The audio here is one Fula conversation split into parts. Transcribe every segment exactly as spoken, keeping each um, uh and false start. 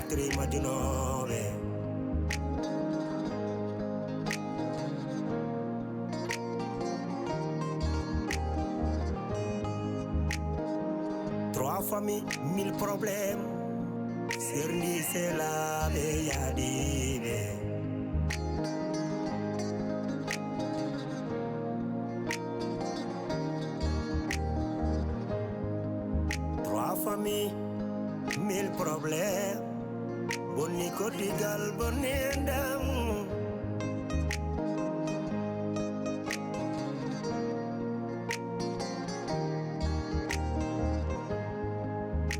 Kiri majunooɓe. Trois familles, mille problèmes. Serndi selaaɓe yaadiiɓe. Trois familles, mille problèmes. Bonni koddigal, bonni enɗam.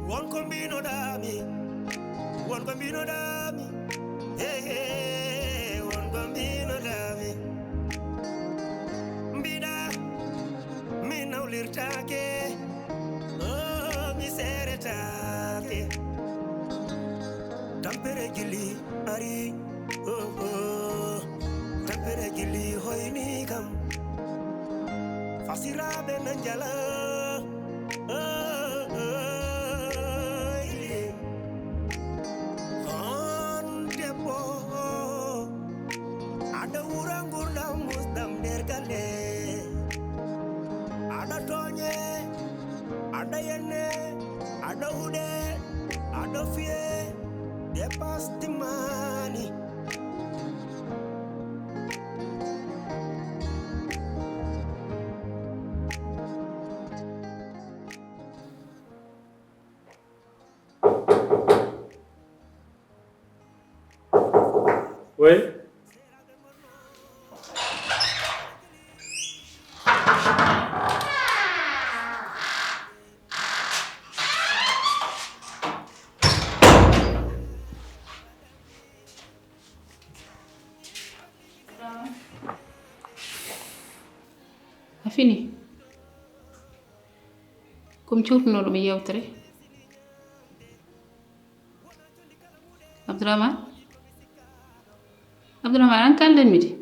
Won ko mbinoɗaami, won ko mbinoɗaami. Hey, hey, won ko mbinoɗaami. Mbiɗa, mi nawlirtaake, oh, mi seeretaake. Tampere gilli ari, oh, oh. Tampere gilli hoyni kam. Fasiraaɓe na njala, oh, oh, oh. On debbo, aɗa wura ngurdam musɗam nder galle. Aɗa tooñe, aɗa yenne, aɗa huɗe, aɗa fiye, dépasse timmaani. Oui. A fini. Ko mi cuutunooɗo mi yewtere. Abdourahmane? Abdourahmane, an kalden mi de.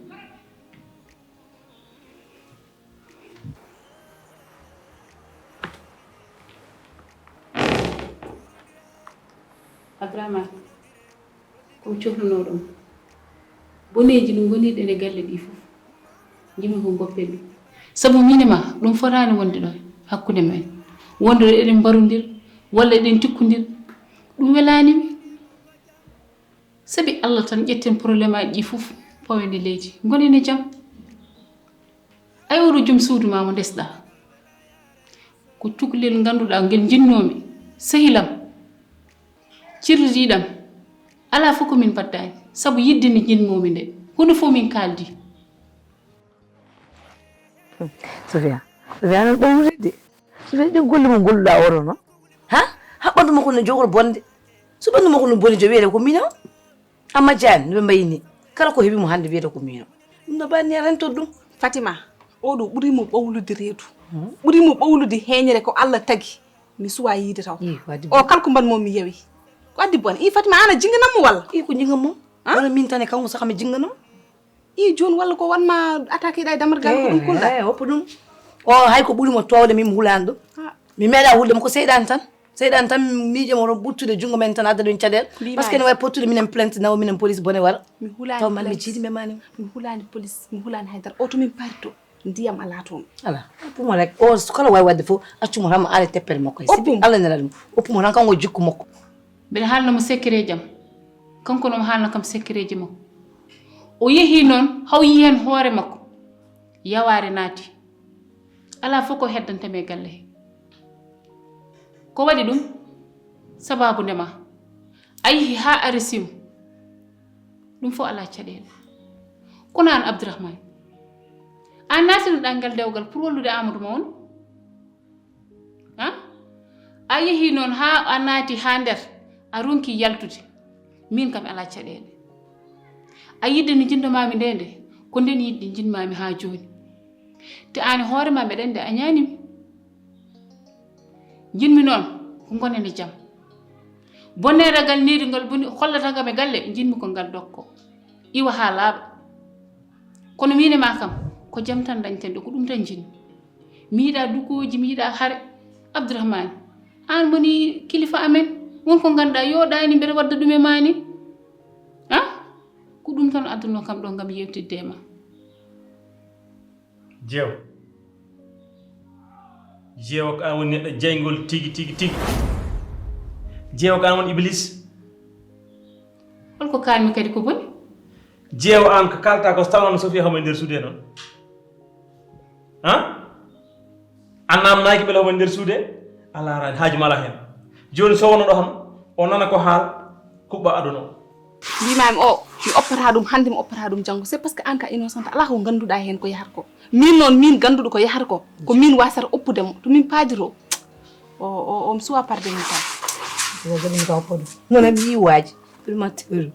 Abdourahmane, ko mi cohluno ɗum. Boneeji ɗi ngoniɗen e galle ɗi fof, njimi ko ngoppen ɗum. Sabu min e ma, ɗum fotaani wonde ɗo hakkunde men. Wonde eɗen mbarondir, walla eɗen tikkondir, ɗum welaani mi. Sabi Allah tan, ƴetten problème aji ɗi fof, pawen e leydi, ngonen e jam. Ay, oɗo joom suudu ma mo ndesɗa, ko cukalel ngannduɗaa ngel njinnoomi, sehilam, cirdiiɗam, alaa fof ko min mbaɗdaani, sabu yiɗde nde njinnoomi nde, huunde fof min kaaldi. Sofia, Sofia, noon ɓawlude de. Sofia, ɗin golle mo golluɗaa oɗo noon? Ha? Ha ɓanndu makko no jogor bonde. So ɓanndu makko no boni, jo wiyete ko mino. Amma Diagne, no ɓe mbayi ni. Kala ko heɓi mo hannde wiyete ko mino. Ɗum no banni a rentot ɗum. Fatima, oɗo ɓuri mo ɓawlude reedu. Hmm? Ɓuri mo ɓawlude heeñere ko Allah tagi. Mi suwa yiide taw. Ih, wadde o kala ko mbaɗ mo mi yawi. Ko addi bone. I Fatima, ana jinganam mo walla? I ko jingam mo. Ha? Wala min tan e kanko saka mi jinganam. I jooni walla ko wanma attaqué ɗa e damargal ko ɗum kulɗa? Eh, eh, woppa ɗum. O hay ko ɓuri mo toowde min mi hulaani ɗum. Ah. Mi meeɗa hulde mo ko seyɗaani tan. Seyɗaani tan miijo mo ɗon ɓuttude junngo men tan adda ɗum caɗeele. Parce que ne wawi pottude minen plainte nawa minen police bone wara. Mi hulaani taw man mi plainte. Jiidi memani. Mi hulaani police, mi hulaani haydara. O to min parto, ndiyam alaa toon. Ala, oppumo rek. O so kala wawi wadde fof, accumo tan mo ala teppere makko. Sibi oppumo. Allah nela ɗum. Oppumo tan kanko jikku makko. Mbeɗa haalna mo secret jam. Kanko noon haalna kam secret ji makko. O yehi noon, haw yi heen hoore makko. Yawaare naati. Alaa fof ko heddanta mi e galle he. Ko waɗi ɗum? Sabaabu ndema. A yehi haa a resimo. Ɗum fof alaa caɗeele. Kono aan Abdourahmane, aan naatino ɗaa ngal dewgal pour wallude Amadou Mawno? Ha? A yehi noon haa a naati haa nder, a ronki yaltude. Min kam alaa caɗeele. A yiɗde nde njinndomaami nde nde, ko nden yiɗde njinnmaami haa jooni. Te aan e hoore ma mbeɗa anndi a ñaanimi. Njiɗmi noon ko ngonen e jam. Bonneeɗe ngal needi ngal boni hollata kam e galle, njiɗmi ko ngal dokko. Iwa haa laaɓa. Kono miin e ma kam, ko jam tan dañten ɗo, ko ɗum tan njiɗmi. Mi yiɗa dukooji, mi yiɗa hare. Abdourahmane, aan woni kilifa amen. Won ko ngannduɗaa yooɗaani mbeɗa wadda ɗum e maa ni. Ah? Ko ɗum tan adduno kam ɗo ngam yewtidde e ma. Jeew. Jeewo ko an woni neɗɗo jeyngol tigi, tigi, tigi. Jeewo ko an woni Iblis. Holko kaalmi kadi ko boni? Jeewo an ko kalta ko so tawno Sofiya homo e nder suudu he noon. Ha? A namnaaki beele homo e nder suudu he? A laaraani, haaju ma alaa heen. Jooni so wonno ɗo kam, o nana ko haal, kuɓɓa aduna o. Mbimaami o, mi oppata ɗum hannde, mi oppata ɗum janngo. C'est parce que an ka innocente, alaa ko ngannduɗaa heen ko yahata ko. Min noon, min gannduɗo ko yahata ko, ko min wasata oppude mo. To min paajotoo, o, o, o mi suwa parde min tan. Ko gaɗi mi ka oppo ɗum. Noon mi yii waaji, ɗum ma teeru.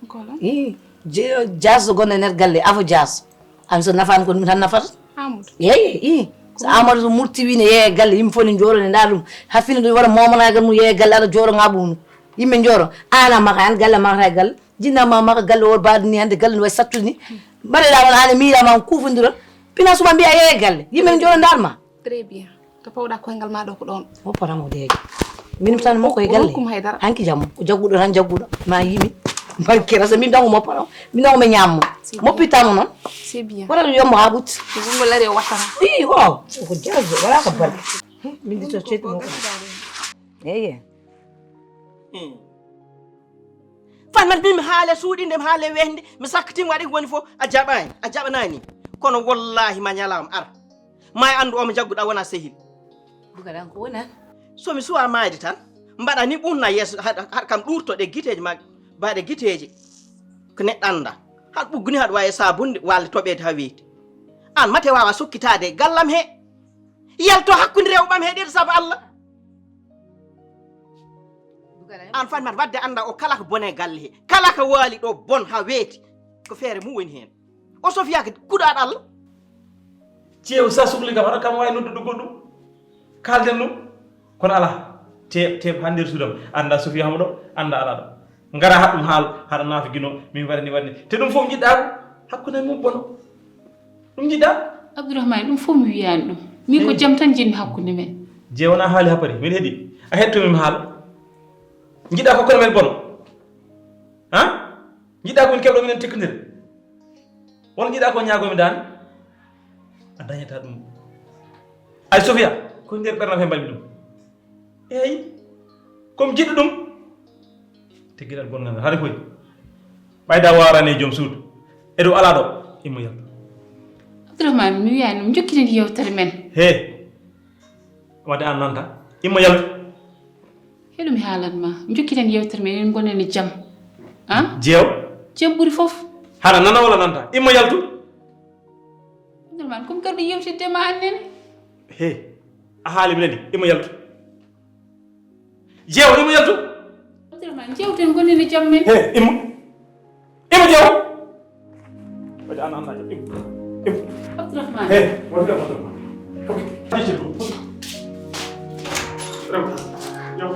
Kolo? Ii, je-, jaaso gonɗo e nder galle, afo jaaso. An so nafaani ko ɗum tan nafata. Amadou. Yeeye, ii. So Amadou so murti wi ne yeeya galle, yimɓe fof ne njooɗo ne ndaara ɗum. Haa fina ɗum waɗa momanagal mum yeeya galle, aɗa jooɗo ŋaaɓa mum. Yimɓe njooɗo, aan a maka, aan galle a makata e galle. Jinna ma maka galle o baɗa ni hannde galle no wayi sattude ni. Mbaɗeɗaa on aan e miiɗa ma on kuufondiron. Pina suma mbiya yeeya galle. Yimɓe ne njooɗo ndaar ma. Très bien. To pawɗa koyngal ma ɗo ko ɗon. Mo param o deejo. Min tan mo koye galle. Rokkum haydara. Hanki jam ko jagguɗo tan jagguɗo. Ma yimi. Barke rasa min tan mo param. Min tan mo nyammo. C'est bien. Mo pitamo non. C'est bien. Wala yombo ha but. Ko ngol lari o wattata. Ii o. Ko jazzo wala ka bal. Min di to chet mo. Eye. Fan man mbi mi haale suuɗinde, mi haale wehndi, mi sakkitima waɗi ko woni fof, a jaɓaani, a jaɓanaani. Kono wallaahi ma ñalaama ara. Ma e anndu omo jagguɗa wona sehil. Bugaɗan ko wona? So mi suwa maayde tan, mbaɗa ni ɓunna yeeso, haɗa, haɗa kam ɗuurto ɗe giteeje ma, mbaɗe giteeje. Ko neɗɗo annda. Haɗa ɓugguni haɗa waawi e sabunde, walla toɓeede haa weeti. Aan mate waawa sokkitaade e gallam he. Yalto hakkunde rewɓam he ɗiɗo sabu Allah. An fati mata wadde annda o kala ko bone galle he. Kala ko waali ɗo bon ha weeti. Ko feere mum woni heen. O Sofiya ko kuɗaaɗo Allah. Ceew sa sukli kam haɗa kam waawi noddude goɗɗum. Kaalden ɗum. Kono alaa. Teeɓ, teeɓ haa nder suudam. Annda Sofiya homo ɗo, annda alaa ɗo. Ngara haɗa ɗum haal, haɗa naafi gino, min waɗani waɗani. Te ɗum fof njiɗɗa ko hakkunde mum bono. Ɗum njiɗɗa? Abdourahmane, ɗum fof mi wiyaani ɗum. Min ko jam tan njiɗmi hakkunde men. Je wona haali hapari, min heɗi. A heɗto min haala. Njiɗɗa ko kono men bono. Ha? Njiɗɗa ko min keɓɗo minen tekkondire. Wala njiɗɗa ko ñaago mi daani? A dañata ɗum. Ay Sofiya, ko nder ɓernam he mbaɗmi ɗum. Eey, ko mi jiɗɗo ɗum. Teggidal gonngal ngal. Haɗa koy. Ɓayda waarani e joom suudu. E dow alaa ɗo. Immo yaltu. Abdourahmane, mi wiyaani ɗum. Njokkiten yewtere men. He. Wadde an nanta. Immo yaltu. Heɗo mi haalan ma. Njokkiten yewtere men. En ngonen e jam. Ah? Jeew. Jam ɓuri fof. Haɗa nana wala nanta. Immo yaltu. Abdourahmane, ko mi garɗo yewtidde ma annen. He, a haali mi nani, imo yaltu. Jeewo, imo yaltu. Abdourahmane, jewten gonen e jam men. He, imo. Imo jeewo. Waɗi an, an, an, imo. Imo. Abdourahmane. He, wonde Abdourahmane. Ok. Aɗa jeewo. Rew. Jeewo.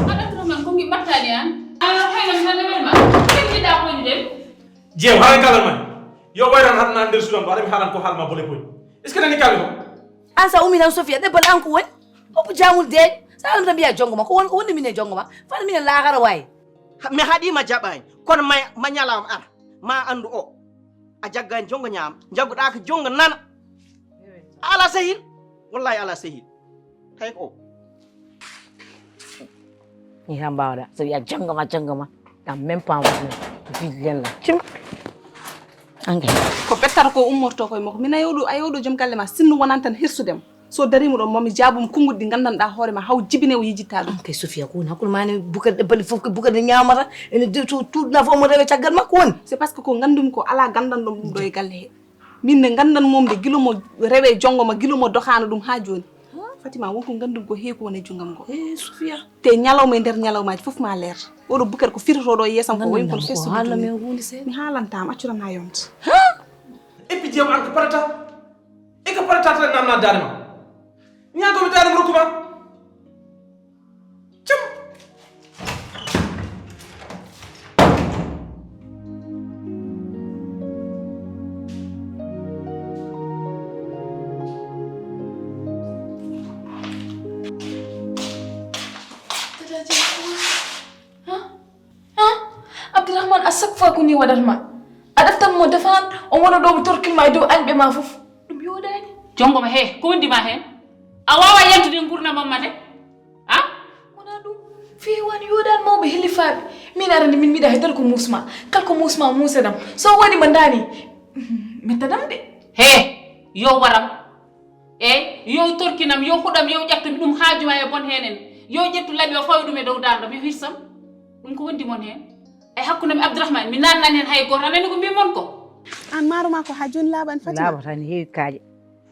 Aɗa Abdourahmane, ko ngi ɓattani an? A, hayna mi hande welma. Ko ngi da ko ngi dem? Jeew, haray kalan man. Yo wayran haɗa nan nder suuɗam ɗo, haɗa mi haalan ko haalma bole boy. Est-ce que nani kalmi ko? An sa umi nan Sofiya, ɗebbal an ko woni? Hoppu jamul deeƴ. Sa alam tan mbiya jongo ma, ko won, ko woni min e jongo ma? Fal min e laakara wayi. Ha, mi haɗima jaɓani, kono ma, ma ñalam ar, ma andu o. A jaggani jongo ñaam, jagguɗa ko jongo nana. Ala sehil, wallahi ala sehil. Tawi ko o. Ni tan mbaawɗa. So wiya janngo ma, janngo ma. Ɗam même pas mo. Billen la. Tim. Angay. Ko ɓettata ko ummorto koye makko. Min a yewɗo, a yewɗo joom galle ma. Sinno wonan tan hirsude mo. So darima ɗon, momi jaabum konnguɗi ɗi nganndanɗaa hoore ma, haw jibine o yijitta ɗum. An kay Sofiya, ko woni hakkunde ma ne Bukar ɗebbali fof, ko Bukar ne ñaamata, ene de-, to-, tuuɗna fof mo rewe caggal makko woni. C'est parce que ko nganndumi ko alaa ganndanɗo ɗum ɗo e galle he. Min ne nganndan mum de gila mo rewe jonngo ma, gila mo dokaano ɗum haa jooni. Fatima, won ko nganndu ko heewi ko woni e junngam ko. Eh, Sofiya. Te ñalawma e nder ñalawmaaji fof ma leer. Oɗo Bukar ko firotooɗo e yeesam ko wayi kono feesu. Haalna min huunde seeɗa. Mi haalantaama, accu tan haa yonta. Ha? Et puis, Jeew, an ko parata? E ko parata tan namna daande ma? Ñaago mi daande ma rokku ma? Cam. Fof ko ni waɗata ma. A ɗeftan mo defaan, o wona ɗo mo torkil ma e dow añɓe ma fof. Ɗum yooɗaani. Jonngo ma, he, ko wondi ma heen? A waawaa yaltude e nguurndam am ma de? Ha? Wonaa ɗum. Feewaani, yooɗaani mawɓe helifaaɓe. Min arani, min miɗa hay dara ko muusma. Kala ko muusma muusanam. So waɗi ma ndaani, mettanam de. He, yo waram. Eey, yo torkinam, yo huɗam, yo ƴattu mi, ɗum haaju ma e bon heen en. Yo ƴettu laɓi o fawi ɗum e dow daandam, yo hirsam. Ɗum ko wondi mon heen? E hakkunde mi Abdourahmane, mi naatnan heen hay gooto. A nani ko mbiimi mon ko? Aan maaro ma ko haa jooni laaɓaani, Fatima? Laaɓataa, ne heewi kaaƴe.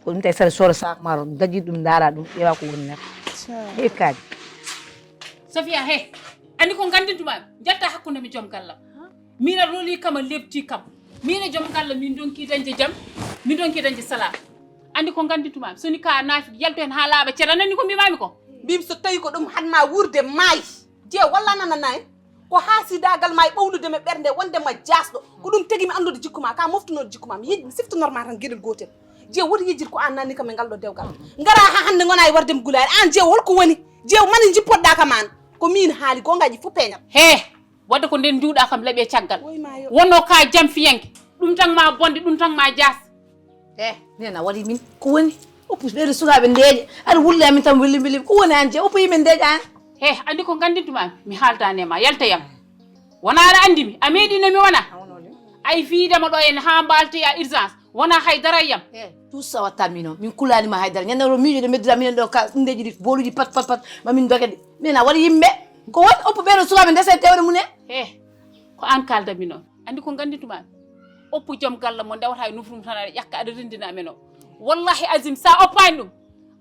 Ko ɗum tawi saɗa soora saak maaro, daji ɗum, ndaara ɗum, ƴeewa ko woni nder. Heewi kaaƴe. Safiya, he, anndi ko nganndintuma mi? Njatta hakkunde mi joom gallam. Min a roli kam, a lebti kam. Min e joom galle, min ndonki dañde jam, min ndonki dañde salaam. Anndi ko nganndintuma mi? So ni ka naafiki, yaltu heen haa laaɓa cer. A nani ko mbimaami ko? Mbimi so tawi ko ɗum haɗ ma wuurde, maay. Jeew, walla nana nayi? Ko haasidaagal ma e ɓowlude mi ɓernde, wonde ma jaasɗo. Ko ɗum tagi mi anndude jikku ma, ka moftunooɗo jikku ma. Mi yej-, mi siftanorma tan geɗel gootel. Jeew, woto yejjit ko aan nanni kam e ngal ɗo dewgal. Ngara haa hannde ngona e warde mi gulaari. Aan Jeew, holko woni? Jeew, mani jippoɗɗa kam aan. Ko miin haali, goongaaji fof peeñat. He, wadde ko nden njuuɗa kam laɓi e caggal. Woy ma yo. Wonno ka jam fiyanke. Ɗum tan ma bonde, ɗum tan ma jaas. Eh, nena waɗi min. Ko woni? Oppu ɓeeɗo sukaaɓe ndeeƴe. Aɗa wulla min tan, willi, willi. Ko woni aan Jeew? Oppu yimɓe ndeeƴa aan. He, anndi ko nganndintuma mi? Mi haaldaani e ma. Yalta yam. Wona aɗa anndi mi? A meeɗino mi wona? Ay, fiyde ma ɗo en haa mbaaltoya urgence. Wona hay dara yam. He, tout ça watta min o. Min kulaani ma hay dara. Ñande o miijo de meddira minen ɗo ka ndeeji ɗi booluji pat, pat, pat. Ma min doge ɗi. Min a waɗi yimɓe. Ko woni? Oppu ɓeeɗo sukaaɓe ndesa e tewre mum en. He, ko aan kaalda min o. Anndi ko nganndintuma mi? Oppu joom galle mo ndewata e nufrum tan aɗa ƴakka aɗa renndina amen o. Wallahi azim, sa oppaani ɗum,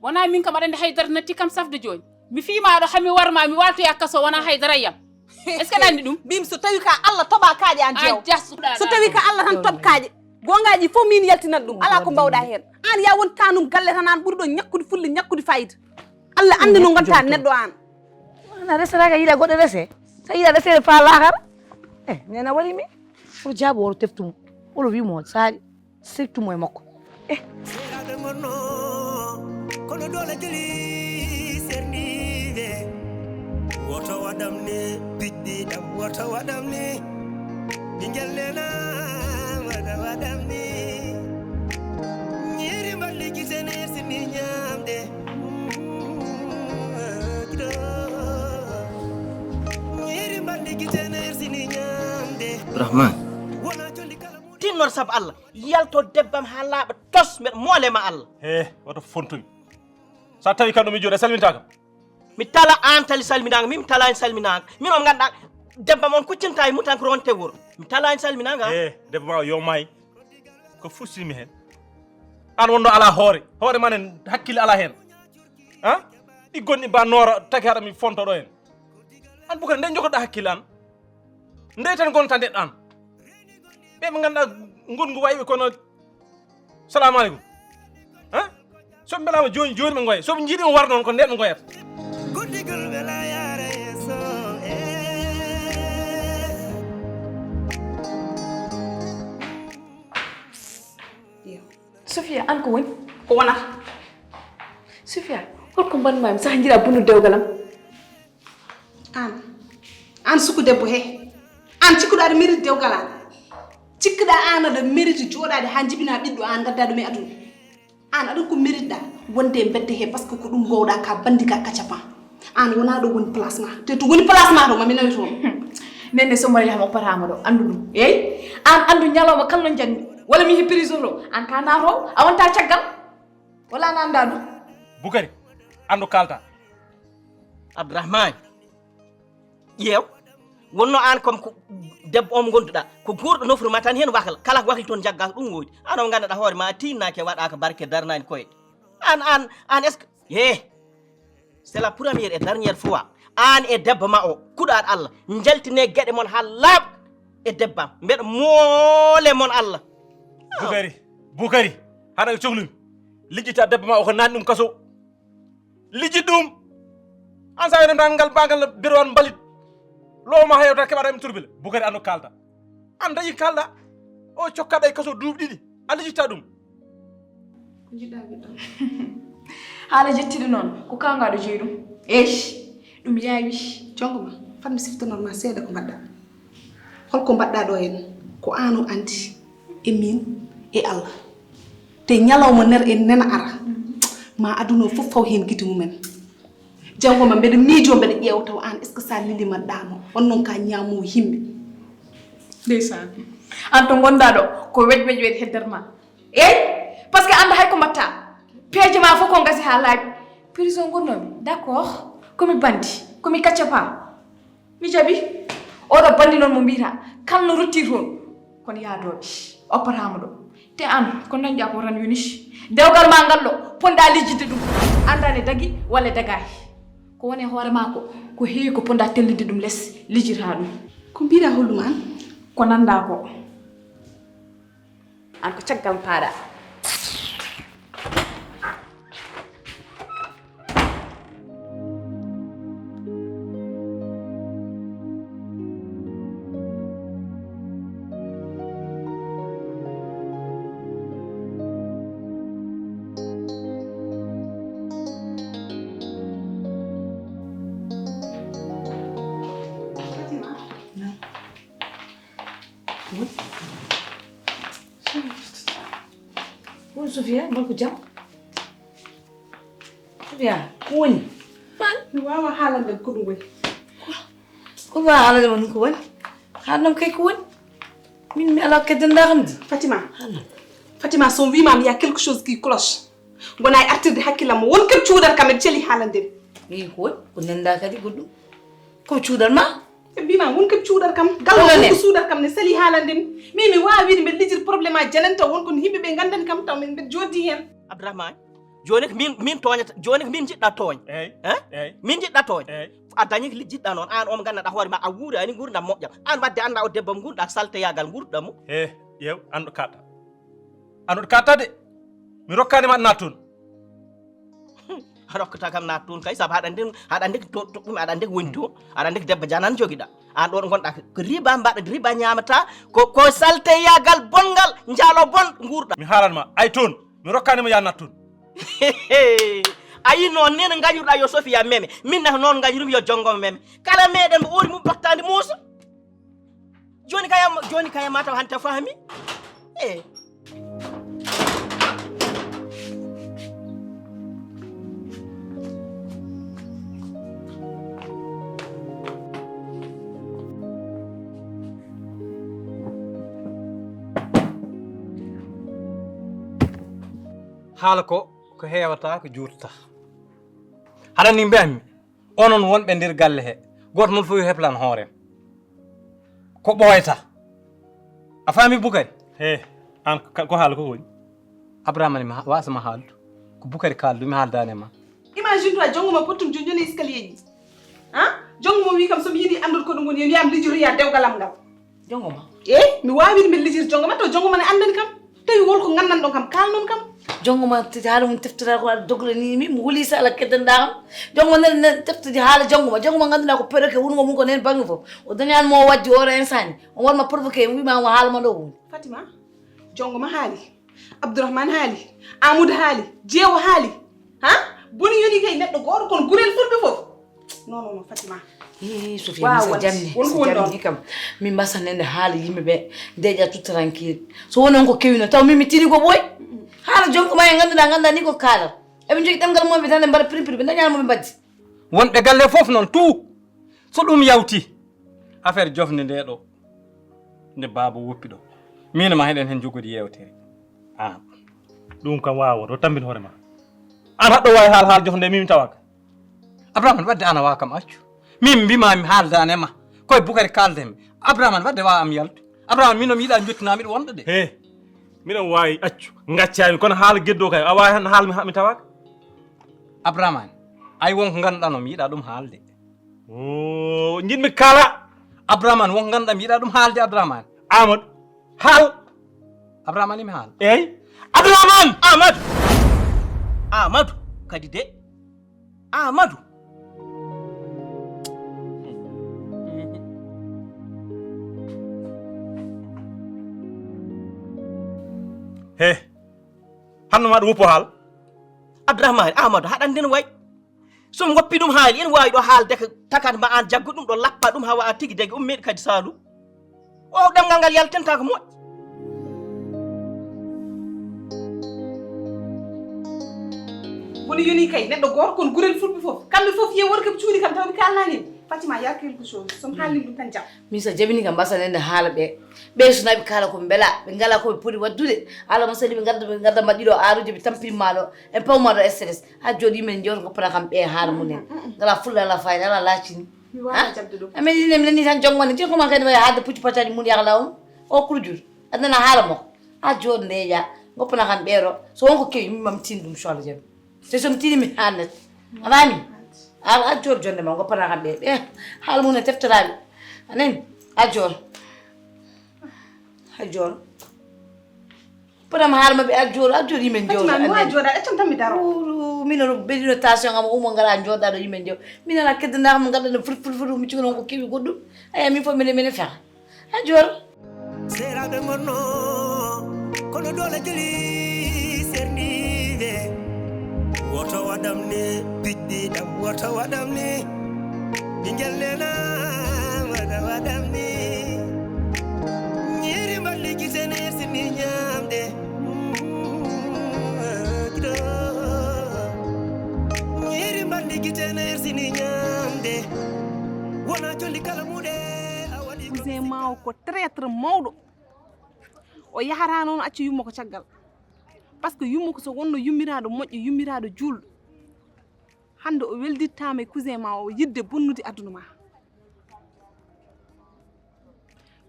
wona min kam aɗa anndi hay dara natti kam safde jooni. Mi fii ma ɗo, hami war ma, mi waaltoya kaso, wona hay dara yam. Est-ce que aɗa anndi ɗum? Mbimi so tawi ka Allah toɓa kaaƴe aan Jeew. An jas. So tawi ka Allah tan toɓ kaaƴe. Goongaaji fof min yaltinan ɗum. Alaa ko mbawɗa heen. Aan ya won tanum galle tan, aan ɓuri ɗo ñakkude fulle, ñakkude fayida. Allah anndi no ngonta neɗɗo aan. Ana resata ka yiɗa goɗɗo rese. Sa yiɗa resede faa laakara. Eh, nena waɗi mi. Pour jaabo woro teftu mo. Wolo wi mo saari. Sirtu mo e makko. Eh. Seeraaɓe ngonno, kono doole jeli serniiɓe. Woto waɗam ni, piɗɗi ɗam, woto waɗam ni. Ɓinngel nena, woto waɗam ni. Ñiiri mballi gite ne sini ñaamde. Ñiiri mballi gite ne sini ñaamde. Rahman. Wona jolli kala mo tinnor sabu Allah. Yalto debbam haa laaɓa tos, mbeɗa moole ma Allah. He, woto fontu mi. So a tawi kam ɗo mi jooɗi, a salmintaa kam? Mi tala aan tali salminaango, min mi talaani salminaango. Min o ngannduɗaa debbam on kuccinta e mum tan ko ronte wuro. Mi talaani salminaango, ah. He, debbo ma o yo maay. Ko fustini mi heen? Aan wonno alaa hoore. Hoore ma nen hakkille alaa heen. Ah? Ɗi gonni ba noora taki haɗa mi fonto ɗo heen. Aan Bukari, nde jogoɗa hakkille aan? Nde tan gonta ndeɗɗo aan? Ɓe ɓe ngannduɗaa ngongu wayi ɓe kono, salamu aleykum. Ha? So ɓe mbelaama jooni, jooni ɓe ngoya. So ɓe njiɗi on war noon, ko nden ɓe ngoyata. Guddigol wela yaara yeeso, eh. Iyo. Sofia, aan ko woni? Ko wonata? Sofia, holko mbaɗ-maa mi saha njiɗa bonnude dewgal am? Aan, aan suku debbo he, aan cikkuɗaa aɗa mérite dewgal aan? Cikkuɗaa aan aɗa mérite jooɗaade haa njibinaa ɓiɗɗo aan ngaddaa ɗum e aduna? Aan aɗa ko mérite-ɗaa wonde e mbedde he, parce que ko ɗum ngoowɗaa ka banndi ka kacapan. Aan wonaa ɗo woni place ma. Te to woni place ma to, ma mi nawi toon. Nenne so mbaɗi hamo paraama ɗo, anndu ɗum. Eey, aan anndu ñalawma kala no njanmi. Walla mi yehi prison to, aan ka naatoowo, a wontaa caggal. Walla aan anndaa ɗum. Bukari, anndu kaalta. Abdourahmane, ƴeew, wonno aan kam ko debbo on ngonduɗaa, ko guurɗo nofru ma tan heen wakla, kala ko wakli toon jaggaa ko ɗum woodi. Aan o ngannduɗaa hoore ma a tiinnaaki, waɗaaka barke, darnaani koyɗe. Aan, aan, aan, est-ce que, he, c'est la première et dernière fois, aan e debbo ma o, kuɗaaɗo Allah, njaltine geɗe mon haa laaɓa e debbam, mbeɗa moole mon Allah. Bukari, Bukari, haɗa ko cohlumi. Lijjita debbo ma o ko naatni ɗum kaso. Lijji ɗum. Aan sa wiyata ngal mbagal berowan mbalit. Lowo ma hewta keɓata mi turbile. Bukari aan o kaalta. Aan dañi kaalɗa. O cokkaɗa e kaso duuɓi ɗiɗi. A lijjitta ɗum. Ko njiɗɗa ɓiɗɗo? Haala jettiɗo noon. Ko kaw ngaɗo jeyi ɗum? Eesh. Ɗum yaawi. Jongo ma. Fat mi siftanon ma seeɗa ko mbaɗɗa. Holko mbaɗɗa ɗo en? Ko an o andi, e min, e Allah. Te ñalawma nder en nena ara, ma aduna o fof faw heen gite mumen. Janngo ma mbeɗa miijo, mbeɗa ƴeewa taw an, est-ce que sa lili ma ɗaano? On noon ka ñaamowo yimɓe. Ndeysaan. An to ngonɗa ɗo, ko wej wej wej hedder ma. Eey, parce que annda hay ko mbatta. Peeje ma fof ko ngasi haa laaɓi. Prison ngonnomi, d'accord. Ko mi bandi, ko mi kacca pa. Mi jaɓi. Oɗo bandi noon mo mbiyata, kala no rutti toon, kono yaadooɓe, oppataama ɗo. Te an, ko dañɗa ko tan yoni. Dewgal ma ngal ɗo, ponɗa lijjidde ɗum. Annda ne dagi walla dagaaki. Ko woni e hoore ma ko, ko heewi ko ponɗa tellinde ɗum les, lijjita ɗum. Ko mbiɗa holɗum an? Ko nanɗa ko. An ko caggal paaɗa. Won Sofia, mbal ko jam? Sofia, ko woni? Mi wawa haalande ko ɗum woni. Ko ba haalande woni ko woni? Haalnam kay ko woni? Min mi ala keddanɗa kam de. Fatima. Haalnam. Fatima, so wima mi ya quelque chose qui cloche. Gona e artirde hakkillam mo. Won kam cuuɗal kam en celi haalande mi. Wi ko woni? Ko nenda kadi goɗɗum. Ko cuuɗal ma? E mbima won kam cuuɗal kam. Gallo won ko suuɗal kam ne sali haalande mi. Mi mi wawa wiide mbeɗa lijir problème a jananta won kon yimɓe ɓe gandani kam taw min mbeɗa joddi hen. Abdourahmane, joni ko min min toñata, joni ko min jiɗɗa tooñ. Eyyi. Hein? Eyyi. Min jiɗɗa tooñ. Eyyi. A dañi ko jiɗɗa noon, an o mo gandanɗa hoore ma a wuuri ani gurdam moƴƴam. An wadde anda o debbo mo gurɗa salteyagal gurɗam mo. He, ƴeew, an ɗo kaɗɗa. An ɗo kaɗɗa de. Mi rokkani ma naat toon. A rokkata kam naat toon kay, sabu aɗa andi, aɗa andi to, to, ɗum aɗa andi ko woni toon. Aɗa andi ko debbo janan jogiɗa. An ɗo ɗo gonɗa ko riba mbaɗa, riba ñamata, ko, ko salteyagal bonngal, njaalo bon gurɗa. Mi haalan ma, ay toon, mi rokkani ma ya naat toon. A yi noon ni no ngañirɗa yo Sofia meme, min nak noon ngañirumi yo jongoma meme. Kala meɗen mo ɓoori mum battandi muusa. Joni kay am, joni kay am mataw hanta fahmi. Eh. Haala ko, ko heewata, ko juutata. Haɗa ni mbiyatmi, onon wonɓe nder galle he, gooto mon fof yo heplan hoorem. Ko ɓooyata. A faami Bukari? He, an ka, ko haala ko woni? Abrahama ne mi ha-, wasama haaldu. Ko Bukari kaaldu, mi haaldani e ma. Imagine toi, jongo ma pottum joni joni escalier ji. Ha? Jongo mo wi kam so mi yiɗi andude ko ɗum woni, yo mi yam lijjitoya dewgal am ngal. Jongo ma? Eh, mi wawi mi lijjir jongo ma, to jongo ma ne andani kam. Tawi wol ko gandan ɗon kam, kalnon kam. Jongo ma titi haala mum teftata ko aɗa doglani mi, mi wuli sa ala keddanɗa kam. Jongo ma nan, nan teftati haala jongo ma. Jongo ma ganduɗa ko perroquet wongo mum ko nen bangi fof. O dañani mo o wajji oro insani. On warma provoqué, wima mo haala ma ɗo woni. Fatima, jongo ma haali. Abdourahmane haali. Amadou haali. Jeewo haali. Ha? Boni yoni kay neɗɗo gooto kono gurel fulɓe fof. Non, non, non, Fatima. Ii, Sofia, mi sa jamni, won ko woni ɗon kam. Min mbasa nande haala yimɓe ɓe. Deƴa tout tranquille. So woni on ko kewino, taw min mi tini ko ɓooy. Haala jonko ma e ngannduɗaa, ngannduɗaa ni ko kaalat. Eɓe njogi ɗemngal mumen ɓe tan ɓe mbaɗa piri piri, ɓe dañaani mo ɓe mbaddi. Wonɓe galle fof noon, tout. So ɗum yawti, affaire jofnde nde ɗo, nde baaba woppi ɗo. Min ma heɗen heen jogori yeewtere. Aan. Ɗum kam waawaa, o tambin hoore ma. Aan haɗɗo waawi haal, haal jofnde, min mi tawaaka. Abrahman, wadde aan a waawa kam accu. Min mbimaa mi haaldaani e ma. Koye Bukari kaalden mi. Abrahman, wadde waawa am yaltu. Abrahman, min o mi yiɗaa njottinaa miɗo wonɗo de. He, miɗon waawi accu. Ngaccaami, kono haala geddo kay, a waawi hannde haal mi, mi tawaaka. Abrahman, ay won ko ngannduɗaa no mi yiɗaa ɗum haalde. Oo, njiɗmi kaala. Abrahman, won ko ngannduɗaa mi yiɗaa ɗum haalde, Abrahman. Amadou, haal. Abrahman, imi haal. Eey. Abrahman! Amadou! Amadou, kadi de. Amadou! He, hanno ma ɗum woppo haal. Abdourahmane, Amadou, haɗan nden way. So mi woppi ɗum haali, ene waawi ɗo haalde ko takat ma aan jaggu ɗum ɗo lappa ɗum hawa a tigi dagi ummiiɗo kadi saalu. O ɗemngal ngal yaltinta ko moƴƴi. Woni yoni kay neɗɗo gooto, kono gurel fulɓe fof. Kamɓe fof ye worɓe ɓe cuuɗi kam tawde kaalnaani. Fatima, y a quelque chose. So mi haalni ɗum tan jam. Min so jabini kam mbasa nande haala ɓe. Ɓe so naɓi kaala ko mbela, ɓe ngala ko ɓe poti waddude. Ala mo sali ɓe ngadda, ɓe ngadda mbaɗɗi ɗo aaruji ɓe tampini ma ɗo. En pawma ɗo stress. Ha jooɗi men jooɗo goppata kam ɓe haala mum en. Ngala fulla ala fayda ala laacini. Mi wawa jabde ɗum. Amen ine mi nani tan jom wonde. Jin ko ma kadi wawi haalde pucci paccaji mum yakla on. O kurjur. Adana haala mo. Ha jooɗo nde ya. Goppana kam ɓeero. So wonko kewi mi mam tin ɗum so Allah jaɓi. Te so mi tini mi haalnat. A faami? A a joor jonde ma goppana kam ɓe. Ɓe haala mum ne teftoraaɓe. Anen a joor. A joor. Podam haala maɓɓe a joor, a joor yimen jooɗo. Fatima, mi wawa jooɗa, ƴettam tan mi daro. Min o ɓeɗino tension am umo ngara jooɗaɗo yimen jooɗo. Min ala keddanaka mo ngadda no fut fut fut mi cuga noon ko kewi goɗɗum. Aya min fof minen minen fexa. A joor. Seeraaɓe ngonno kono doole jeli serniiɓe. Woto waɗam ni piɗɗi ɗam woto waɗam ni. Ɓinngel nena waɗa waɗam ni. Ñiiri mballi gite ne sini ñaamde. Ñiiri mballi gite ne sini ñaamde. Wona jolli kala muɗe a waɗi. Cousin ma o ko traître mawɗo. O yahata noon acca yumma ko caggal. Par ce que yumma ko so wonno yummiraaɗo moƴƴo, yummiraaɗo juulɗo. Hannde o weldittaama e cousin ma o yidde bonnude aduna ma.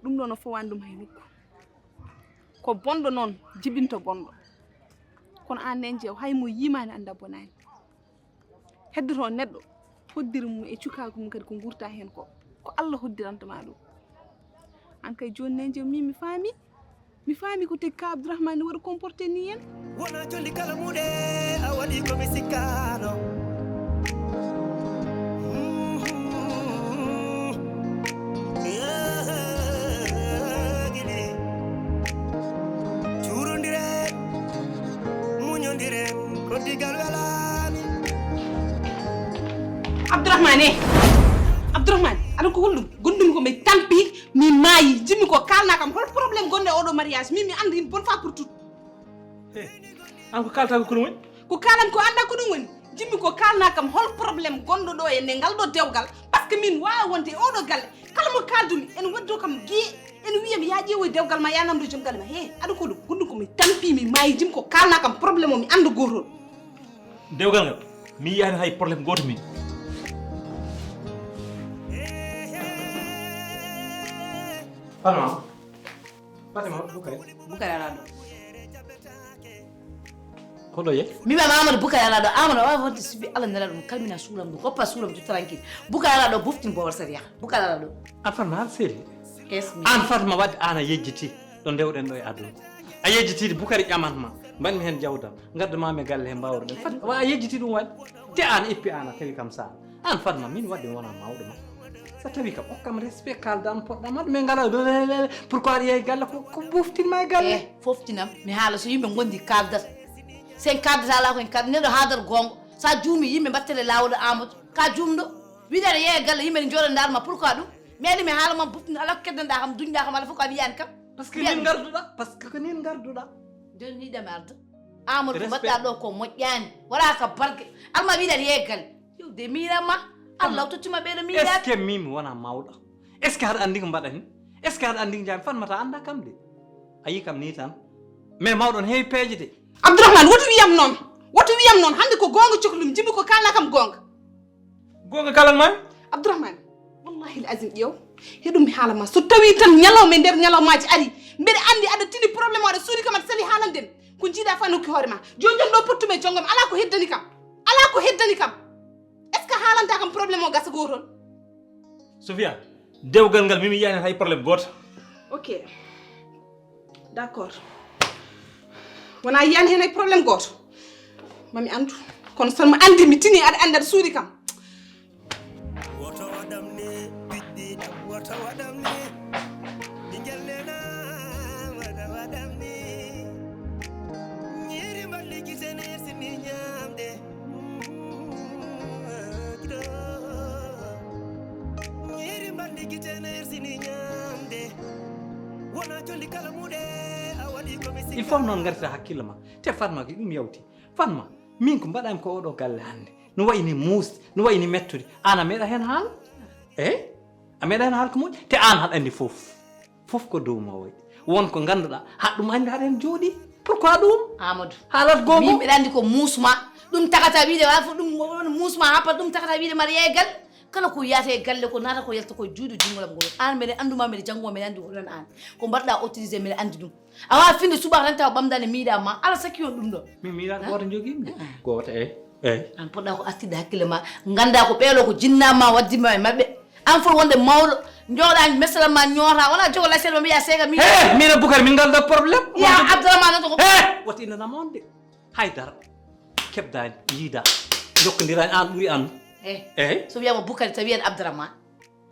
Ɗum ɗo no fowani ɗum hay nokku. Ko bonɗo noon jibinta bonɗo. Kono aan nen jeew hay mo yimaani annda bonaani. Heddoto neɗɗo hoddiri mum e cukaagu mum kadi ko nguurta heen ko, ko Allah hoddiranta ma ɗum. Aan kay jooni ne jom min mi faami, mi faami ko tigi ka Abdourahmane waɗi comporté ni en. Wona jolli kala muɗe a waɗi ko mi sikkaano. Cuurondiren, muñondiren, ko digal welaani. Abdourahmane, eh. Abdourahmane, aɗa ko holɗum? Gonɗum ko mi tampi, mi maayi, jimmi ko kaalna kam. Hol problème gonɗo e oɗo mariage? Min mi anda une bonne fois pour tout. He, an ko kalta ko ɗum woni? Ko kalam ko anda ko ɗum woni. Jimmi ko kaalna kam hol problème gonɗo ɗo e nde ngal ɗo dewgal. Par ce que min wawa wonde e oɗo galle. Kala mo kaaldumi, ene waddo kam giye, ene wiya mi yaa ƴeewoy dewgal ma, yaa namdo joom galle ma. He, aɗa ko ɗum, gonɗum ko mi tampi, mi maayi, jim ko kaalna kam problème o, mi anda gootol. Dewgal ngal, mi yiyani hay problème gooto min. Fatima, Fatima, Bukari. Bukari ala ɗo. Ko ɗo ye? Mi wiya Amadou Bukari ala ɗo. Amadou wawa wonde sibi Allah nela ɗum, kalmina suulam ɗum, hoppa suulam ɗum tranquille. Bukari ala ɗo, boftin bowal sariya. Bukari ala ɗo. An Fatma, an sérieux? Yes, mi. An Fatma, wadde an a yejjiti ɗo ndewɗen ɗo e aduna. A yejjitidi Bukari ƴaman ma, mbaɗmi heen jawdam, ngadda ma mi galle he mbawruɗen. Fatma, wa a yejjiti ɗum waɗi. Te an ippi an a tawi kam sala. An Fatma, min wadde mi wona mawɗo ma. So tawi kam okkam respect, kaldan poɗɗam, wadde min ngala lelelele. Pourquoi aɗa yehi galle ko, ko boftin ma e galle? Eh, foftinam, mi haala so yimɓe gondi kaldata. Sen kaldata ala ko en kalda, neɗɗo haadar gonga. Sa juumi yimɓe mbattete lawol Amadou. Ka juumɗo. Wiɗa aɗa yeeya galle yimɓe ne jooɗo ndaar ma, pourquoi ɗum? Mi ari mi haala ma boftin, ala ko keddanɗa kam, duñɗa kam, ala fof ko a wiyani kam. Parce que min ngarduɗa, parce que ko min ngarduɗa. Joni yiɗam arde. Amadou ko mbaɗɗa ɗo ko moƴƴani. Wala ka barke. Alma wiɗa aɗa yeeya galle. Yo de miiran ma. Allah o totti ma ɓeɗo miiran. Est-ce que min mi wona mawɗo? Est-ce que aɗa andi ko mbaɗani? Est-ce que aɗa andi ko jami? Fatmata anda kam de. A yi kam ni tan. Mais mawɗo ne heewi peeje de. Abdourahmane, woto wiyam noon. Woto wiyam noon. Hannde ko goonga cohlumi, jimmi ko kaalna kam goonga. Goonga kaalan ma? Abdourahmane, wallahi l azim ƴeew. Heɗum mi haala ma. So tawi tan ñalawma e nder ñalawmaaji ari, mbeɗa anndi aɗa tini problème o, aɗa suuɗi kam, aɗa sali haalande mi. Ko jiiɗa fa nokki hoore ma. Jooni jooni ɗo pottumi e jonngo mi. Alaa ko heddani kam. Alaa ko heddani kam. Est-ce que haalanta kam problème o gasa gootol? Sofia, dewgal ngal min mi yiyani hay problème gooto. Ok. D'accord. Wona yiyani hen hay problème gooto. Mami andu. Kono son mi andi mi tini aɗa andi aɗa suuɗi kam. Woto waɗam ni, piɗɗi ɗam, woto waɗam ni. Ɓingel nena, waɗa waɗam ni. Ñiiri mballi gite ne sini ñamde. Ñiiri mballi gite ne sini ñamde. Il faut noon ngartira hakkille ma. Te Fatma ki ɗum yawti. Fatma, min ko mbaɗami ko oɗo galle hannde. No wayi ni muusde, no wayi ni mettude. Aan a meeɗa heen haal? Eey? A meeɗa heen haal ko moƴƴi? Te aan haɗa anndi fof. Fof ko dow ma wayi. Won ko ngannduɗaa, haɗa ɗum anndi haɗa heen jooɗi. Pourquoi ɗum? Amadou. Haalat goonga. Min mbiɗa anndi ko muus ma. Ɗum tagata wiide wala fof ɗum won muus ma happa ɗum tagata wiide mbaɗa yeeya e galle. Kala ko yiyata e galle ko naata ko yalta ko e juuɗe junngol am ngol. Aan mbeɗa annduma, mbeɗa jannguma, mbeɗa anndi ko ɗon aan. Ko mbaɗɗaa autorisé, mbeɗa anndi ɗum. A waawaa finde subaka tan tawa ɓamdande miiɗa ma. Ala sakki on ɗum ɗo. Min miiɗa ko gooto jogii mi de. Gooto, eey. Eey. Aan poɗɗaa ko artirde hakkille ma. Nganndaa ko ɓeeɗo ko jinnaa ma waddima e maɓɓe. Aan foti wonde mawɗo, njooɗaa, mesala ma ñoota, wonaa jogo lasel ma mbiyaa seega mi. He, min e Bukari, min ngalda problème. Ya Abdourahmane, noon to ko. He, woti ina nama on de. Hay dara. Keɓdaani, yiida. Jokkondiraani, aan ɓuri aan. Eh. Eh. So wiyaama Bukari, tawi en Abdourahmane.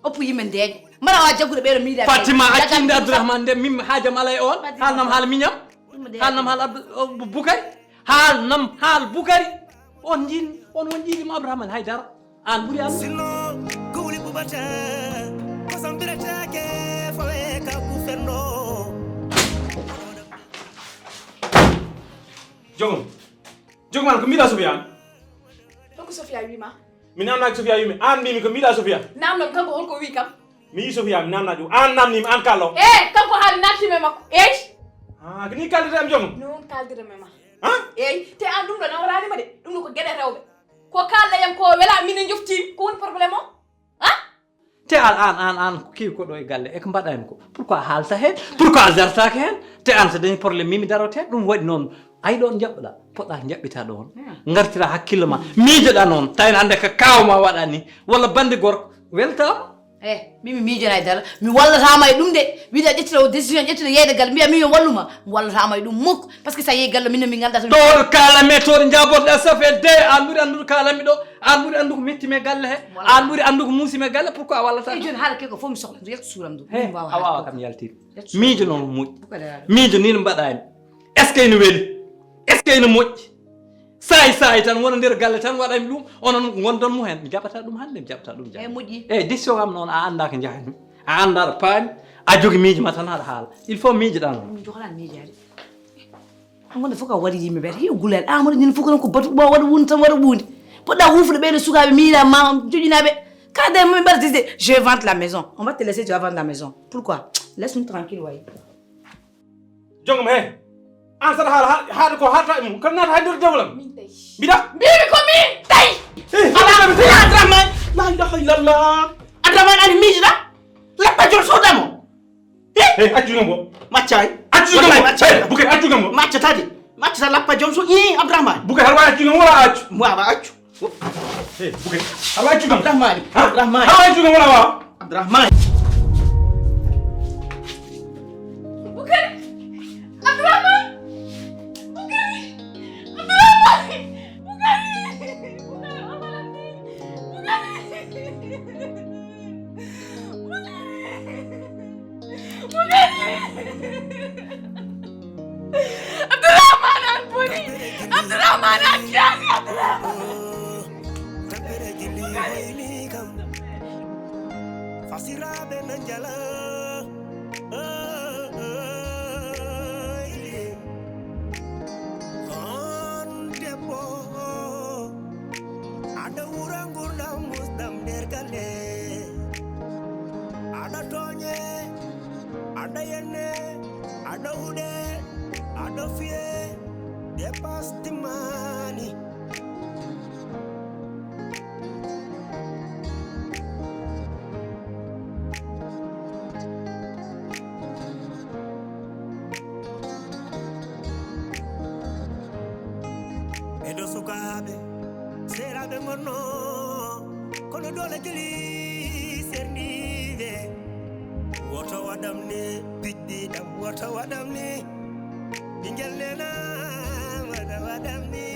Oppu yimɓe ndeeƴa. Mbaɗa waawi jaggude ɓeeɗo miidaa. Fatima, acci innde Abdourahmane nde, min haajam alaa e oon. Fatima. Haalnam haala miñam. Ɗum ndeeƴa. Haalnam haala Abdou-, o, Bu-, Bukari. Haalnam haala Bukari. On njiin, on, on njiiɗi mo Abdourahmane, hay dara. Aan ɓuri am. Sinno ko wuli ɓuɓata, kosam birataake, fawe ka ku fenno. Jogom. Jogom an, ko mbiɗa Sofiane? Ɗum ko Sofia wiima. Mi namnaaki Sofia wiimi. Aan mbiimi ko mbiɗa Sofia? Namno kanko holko wii kam? Mi yii Sofia, mi namnaaki ɗum. Aan namniimi, aan kaalo. Eh, kanko haali nattiima e makko. Eey. Ah, ko nii kaaldata e am jogom? Noon kaaldata e ma. Ha? Eey, te aan ɗum ɗo nawraani ma de. Ɗum ɗo ko geɗe rewɓe. Ko kaalɗa yam ko wela min e njoftiimi. Ko woni problème o? Ha? Te aan, aan, aan, aan ko kewi ko ɗo e galle, e ko mbaɗaani ko. Pourquoi a haalta heen? Pourquoi a dartaaki heen? Te aan so dañi problème, min mi daroto heen. Ɗum waɗi noon, ay ɗoon njaɓɓuɗaa, poɗɗaa njaɓɓitaa ɗoon. Hmm. Ngartiraa hakkille ma, miijoɗaa noon, tawi no annde ko kaaw ma waɗaa nii, walla bannde gorko, weltaama. Eh, min mi miijanaa e dara, mi wallataama e ɗum de. Wiɗa ƴettira o décision, ƴettira yeeyde galle, mbiya min yo wallu ma, mi wallataama e ɗum muk, parce que so a yeeyi galle, min mi nganndaa to. Toon kaalanmi, toon njaabotoɗaa, ça fait deux, aan ɓuri anndude kaalanmi ɗo. Aan ɓuri anndu ko metti mi e galle he. Voilà. Aan ɓuri anndu ko muusi mi e galle, pourquoi a wallata? Eey, jooni haala ke ko fof mi sohla, yaltu suuram ɗum. He, mi waawa a waawa kam yaltinde. Yaltu suuram. Miijo noon moƴƴi. Ko kadi haala. Miijo nii no mbaɗaani. Est-ce que ene weli? Est-ce que ene moƴƴi? Saay saay tan wona nder galle tan waɗanmi ɗum, onon ngondon mo heen. Mi jaɓataa ɗum hannde, mi jaɓataa ɗum janngo. Eey, moƴƴi. Eey, décision am noon a anndaa ko njahmi. A anndaa ɗo paami, a jogi miijo ma tan haɗa haala. Il faut miijoɗaa noon. Min jogoɗaa miijaade. An wonde fof ko a waɗi yimɓe ɓe. Hiyo gulal. An wonde ñande fof ko batu ɓo waɗa wuunde tan waɗa wuunde. Poɗɗa wuufude ɓeeɗo sukaaɓe miila ma joƴinaaɓe. Ka de min mbaɗa décidé, je vais vendre la maison. On va te laisser, tu vas vendre la maison. Pourquoi? Laisse-nous tranquille, waay. Jongam he. An saɗa haala ha-, haade ko haalta e mum. Kan naata hay nder dewlam. Min tawi. Mbiɗa? Mbiimi ko min tawi. Eh, ala, ala, Abdourahmane. La ilaha illallah. Abdourahmane ani miijiɗa. Lappa jol sodamo. He, accu ngam bo. Maccay. Accu ngam bo. Wallahi maccay. He, Bukari, accu ngam bo. Macca tadi. Macca ta lappa jom so. Ii, Abdourahmane. Bukari, har wa accu ngam wala accu. Mo aba accu. He, Bukari. Har wa accu ngam. Abdourahmane. Ha? Abdourahmane. Har wa accu ngam wala wa. Abdourahmane. Bukari. Abdourahmane. Bukari. Abdourahmane. Bukari. Bukari, Abdourahmane. Bukari. Abdourahmane an boni. Abdourahmane an jaani Abdourahmane. Tampere gilli hoyni kam. Fasiraaɓe na njala. On debbo. Aɗa wura ngurdam musɗam nder galle. Aɗa tooñe, aɗa yenne, aɗa huɗe, aɗa fiye, dépasse timmaani. Ɓeɗo sukaaɓe, seeraaɓe ngonno, kono doole gili serniiɓe. Woto waɗam ni, piɗɗi ɗam, woto waɗam ni. Ɓingel nena, woto waɗam ni.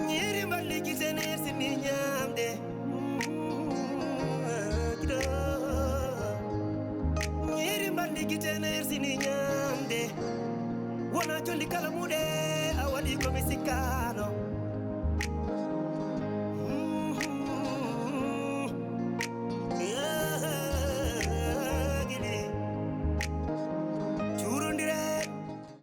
Ñiiri mballi gite ne sini ñaamde. Ñiiri mballi gite ne sini ñaamde. Wona jolli kala muɗe, a waɗi ko mi sikkaano.